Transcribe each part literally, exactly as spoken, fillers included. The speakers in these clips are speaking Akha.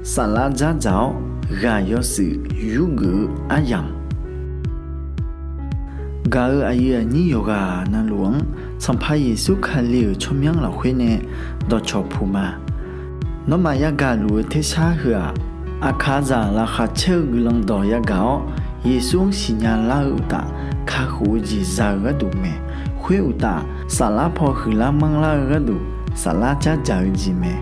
Saflar dzardzaq-awr ghaq yawshuif yurgeuf-eu aryamq, gaq-euq aqyuif aqnyir yawqghaq navluf-anr Sanqpaq Yeqsur Kali-euq tsawrmyanr lafkhoer nae dawqcawq puq ma. Nawmaf yagaq luf-eu tersar heu-aq, aqkaqzaq laqkhaq caer-eu guiqlanq dawq yagaq-awr, Yeqsur-anr siqnya lar-eu uqtaf, kakhof-eu jeq za-eu gharduq mae. Khoer uqtaf, saflar paw huiqlar manrlar-eu gharduq, saflar dzardzaq-eu jeq mae.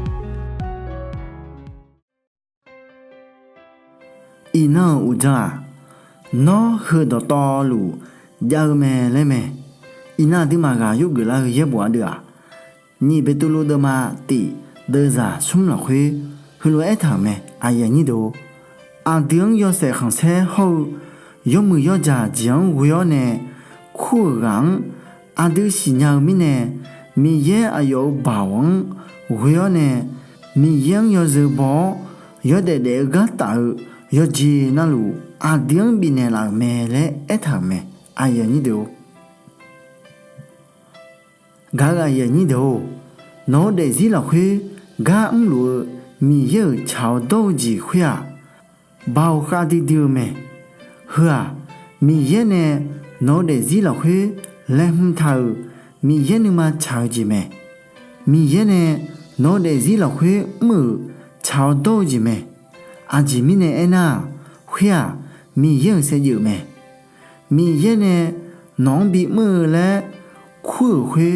Iqnan-euq uqdzan-aq, Nawr, heu dawqtawvluf jav-eu mae laer mae. Iqnan aqduimaf ghaq yurgeuf lar-eu yaerbof ardeuv-aq, Nyiq Beqtuvluv deuvma tif deuvzaq smr lafkhoer heulof-aer aertaq-euq mae. Aqdui-anr yawshaef khanqsaer hawr-eu yawmuiq yawjaq jeq-anr ghoe-awr nae kur-euq ghaq-anr aqdui siqnya-eu mirnae, Miqyaer aqyawf-euq baoq-anr ghoe-awr nae, Miqyaer-anr yawzeu baw-awr yawdaef daef-eu gar taf-eu yawqjeq navluf aqdui-anr bifnaeq laf-euq mae laer aertaq-euq mae. Gaq-euq aqyuif aqnyir deuq-or, nawq-eu daefzir lafkhoer gar mrluf-eu Miqyaer-euq tsaq-awr dawr-eu jeq khoer-aq, baoq khavdui dui-eu mae. Heu-aq, Miqyaer nae nawq-eu daefzir lafkhoer laeqhmq taq-euq Miqyaer nuima tsaq-eu jeq mae. Miqyaer nae nawq-eu daefzir lafkhoer mr-euq tsaq-awr dawr-eu jeq mae. Aqjeq mirnae aernar-aq, khoer-aq, Miqyaer-euq saevdzeuf mae. Miqyaer nae nawq-anr bimr-eu laer kur-euq khoer,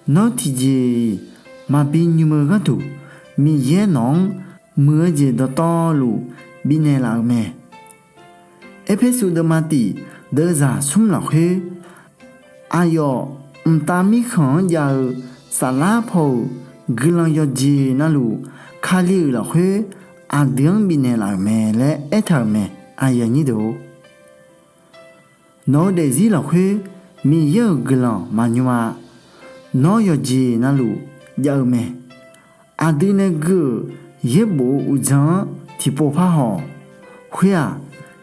nawr tiqjeq-iq maqbi nymr-eu gharduq, Miqyaer nawq-anr muiq-eu jeq dawqtawvluf bifnaeq laf-euq mae. Erpersu deuvma tif deuvzaq smr lafkhoer, aqyawf mqtav mirkhanq-anr jav-eu saflar paw-euq guiqlanq yawqjeq navluf, Kali-euq lafkhoer aqdui-anr bifnaeq laf-euq mae laer aertaq-euq mae. Nawq-eu daefzir lafkhoer Miqyaer-euq guiqlanq maqnymr-a. Nawr yawqjeq navluf jav-eu mae. Aqdui nae gui-euq yaerbof-eu uqdzan-anr tiqpov parhaw-awq. Khoer-aq,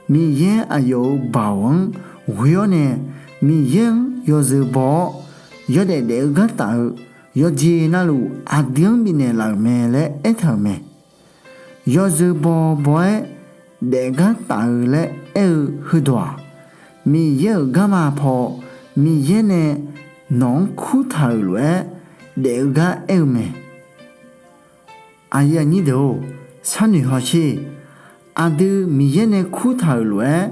Miqyaer aqyawf-euq baoq-anr ghoe-awr nae, Miqyaer-anr yawzeu baw-awr yawdaef daef-eu gar taf-eu yawqjeq navluf aqdui-anr bifnaeq laf-euq mae laer aertaq-euq mae. Yawzeu bawbaw-aer daef gar taf-eu laer aer-eu heudawq-aq, Miqyaer-euq garma paw Miqyaer nae nawq-anr kurtaq-euq lof-aer daef-eu gar aer-eu mae. Aqyuif aqnyir deuq-or, sharnoeq hawsher. Aqdui Miqyaer nae kurtaq-euq lof-aer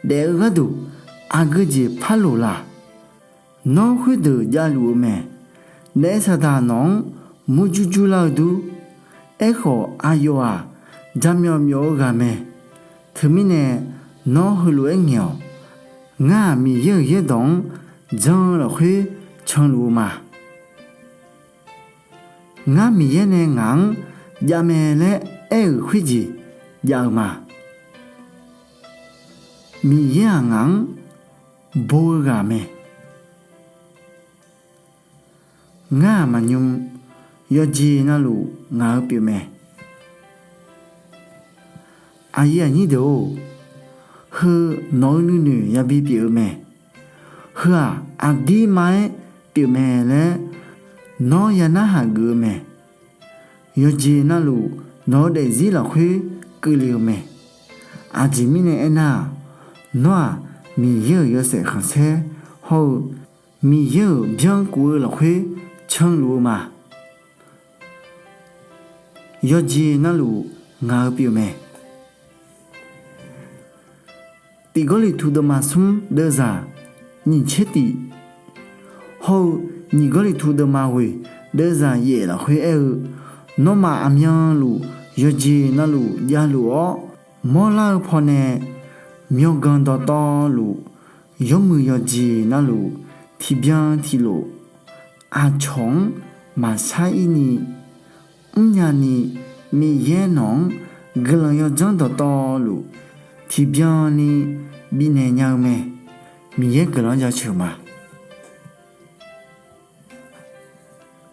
daef-eu gharduq aqgeu jeq parloq la? Nawr khoerdeuq javluf-eu mae. Naef saqdaq nawq-anr murjur jurlar-eu dur. Aerkhawf aqyawf-aq, jaqmyawf myawf-eu ghaq mae. Teumirnae nawr heulof-aer ngaeq-awq. Ngar-aq Miqyaer-euq yaerdawq-anr jan-eu lafkhoer canluf-eu ma. Ngar Miqyaer nae ngaq-anr javmae laer aer-euq khoerjeq jav-eu ma. Miqyaer-aq ngaq-anr bo-eu ghaq mae. Ngar-aq maqnymr, yawqjeq navluf ngaq-eu pyeufmae. Aqyuif aqnyir deuq-or, heu nawq-eu nuinoeq yabi pyeuf-eu mae. Heu-aq aqdirma-aer pyeufmae laer nawr yanarhaq geuf-eu mae. Yawqjeq navluf nawq-eu daefzir lafkhoer keuvle-eu mae. Aqjeq mirnae aernar-aq, nawr-aq Miqyaer-euq yawshaef khanqsaer hawr-eu Miqyaer-euq byankuf-eu lafkhoer canluf-eu ma. Yawqjeq navluf ngaq-eu pyeufmae. Tiq Gawrliqtu deuvma smr deuvzaq nyiq tser tiq hawr-eu nyiq Gawrliqtu deuvma ghoeq deuvzaq yaef lafkhoer aer-eu, nawmaf aqmyanluf yawqjeq navluf javluf-awr mawrlar-eu pawnae, myawqganq dawqtawvluf, yawmuiq yawqjeq navluf, tiqbyan tiqlof, aqcawq-anr maqshar ir ni, mrnya ni, Miqyaer nawq-anr guiqlanq yawdzanr dawqtawvluf tiqbyan ni bifnaeq nya-eu mae. Miqyaer guiqlanq-anr jaceuq ma.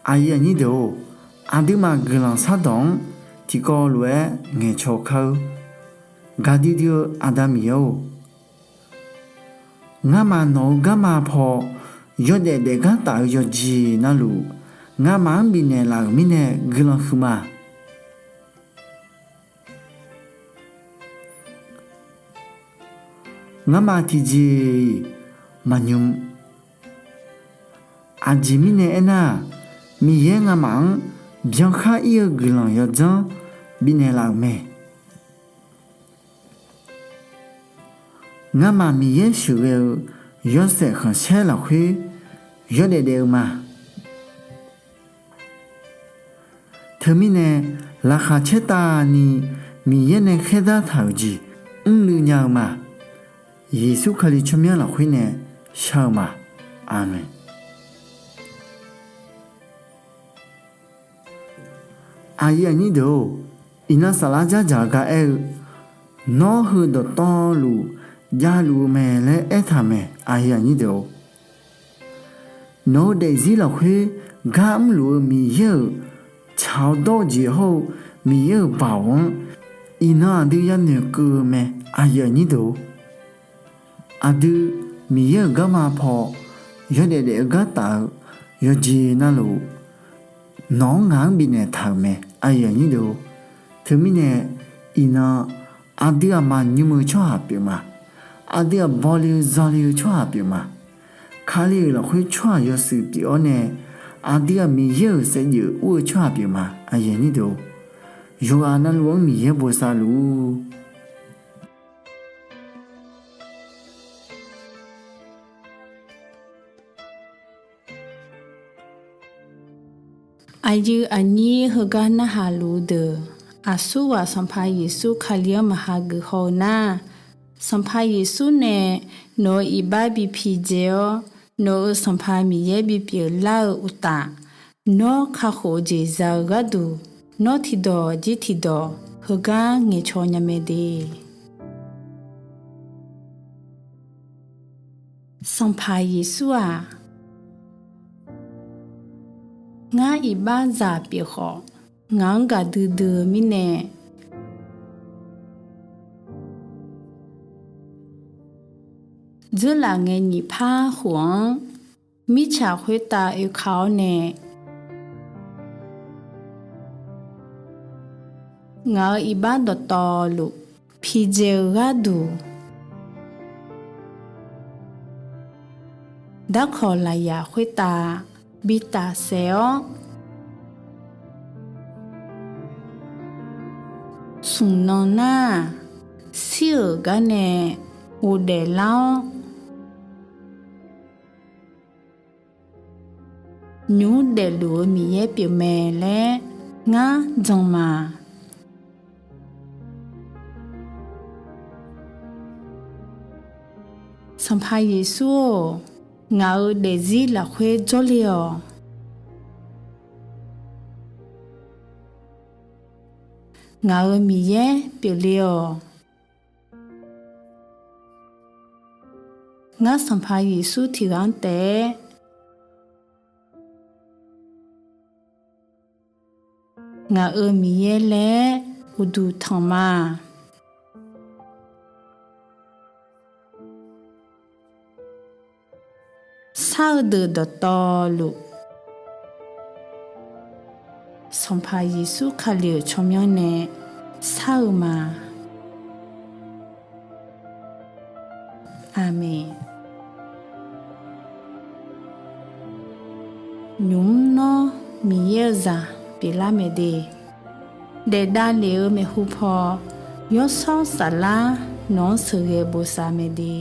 Aqyuif aqnyir deuq-or, aqduimaf guiqlanq shardawq-anr tiqkawv lof-aer ngaeqcaw kar-eur. Gaqdui dui-eu Aqda Miqyaer-or, ngamaf nawq-eu garma paw yawdaef daef gar taf-eu yawqjeq navluf, ngamaf-anr bifnaeq laf-euq mirnae guiqlanq huiqma. Ngamaf tiqjeq-iq maqnymr. Aqjeq mirnae aernar-aq, Miqyaer ngamaf-anr byankhar ir-eu guiqlanq yawdzanr bifnaeq laf-euq mae. Ngamaf Miqyaer sheuqghae-eu yawshaef khanqsaer lafkhoer yawdaef daef-eu ma. Teumirnae, laqkhaq caertavni Miqyaer nae khaerdar taq-euq jeq mrluiv nya-eu ma. Yeqsur Kali tsawrmyanr lafkhoer nae shar-eu ma. Aqmeq. Aqyuif aqnyir deuq-or, iqnan saflar dzardzaq-eu gar aer-eu, Nawr heu dawqtawvluf javluf-eu mae laer aertaq mae. Aqyuif aqnyir deuq-or, nawq-eu daefzir lafkhoer gar mrluf-eu Miqyaer-euq tsaq-awr dawr-eu jeq hawr-eu Miqyaer-euq baoq-anr iqnan aqdui yanoeq keuv-eu mae. Aqyuif aqnyir deuq-or, aqdui Miqyaer-euq garma paw yawdaef daef-eu gar taf-eu yawqjeq navluf, nawq-anr ngaq-anr bifnaeq taq-euq mae. Aqyuif aqnyir deuq-or, teumirnae iqnan aqdui aqma nymr-eu tsawrhaq pyeuf ma. Aqdui aqbaw le-eu zanle-eu tsawrhaq pyeuf ma. Kali-euq lafkhoer tsawrhaq yawshuif pyeuf-awr nae, aqdui-aq Miqyaer-euq saevdzeuf ur-eu tsawrhaq pyeuf ma. Aqyuif aqnyir deuq-or, yawqghaq navluf-anr Miqyaer bosav luf-ur. Aqyuif aqnyir heugar narhaq luf-eu deuq, aqsurghaq Sanqpaq Yeqsur Kali-anr maqha geuf haw-eu nar, Sanqpaq Yeqsur nae nawq-euq iqbax bi pidzae-awr, nawq-euq Sanqpaq Miqyaer bipyeuf lar-eu uqtaf, nawr kakhof-eu jeq za-eu gharduq, nawr tiqdawq jir tiqdawq heugar ngaeqcaw nya mae de. Sanqpaq Yeqsur-aq, ngar iqbaxzaq pyeuf khawf, ngaq-anr gaqdui dui-eu mirnae, dzeurlaf ngae nyiq par khof-anr, mirtsaq khoertav oeka-awr nae, ngaq-euq iqbax dawqtawvluf pidzae-eu gharduq, darkawq lafyaq khoertav bi tafsaef-awr, smq nan nar-aq, shir-euq gar nae ghofdaef lar-awr, nymq mr daefluf-eu Miqyaer pyeufmae laer ngar jan ma. Sanqpaq Yeqsur-or, ngaq-euq daefzir lafkhoer jawrle-awq. Ngaq-euq Miqyaer pyeufle-awq. Ngar Sanqpaq Yeqsur tiqghaq-anr taef-aer ngaq-euq Miqyaer laer uqduq tanq ma. Shar-eu deuq dawqtawvluf, Sanqpaq Yeqsur Kali-euq tsawrmyanr nae shar-eu ma. Aqmeq. Nymq mr nawr Miqyaer-eu zaq pyeuflar mae de. Daef davlef-eu maeqhu paw, Yawshawr Saflar nawq-anr sheuqghae bosav mae de.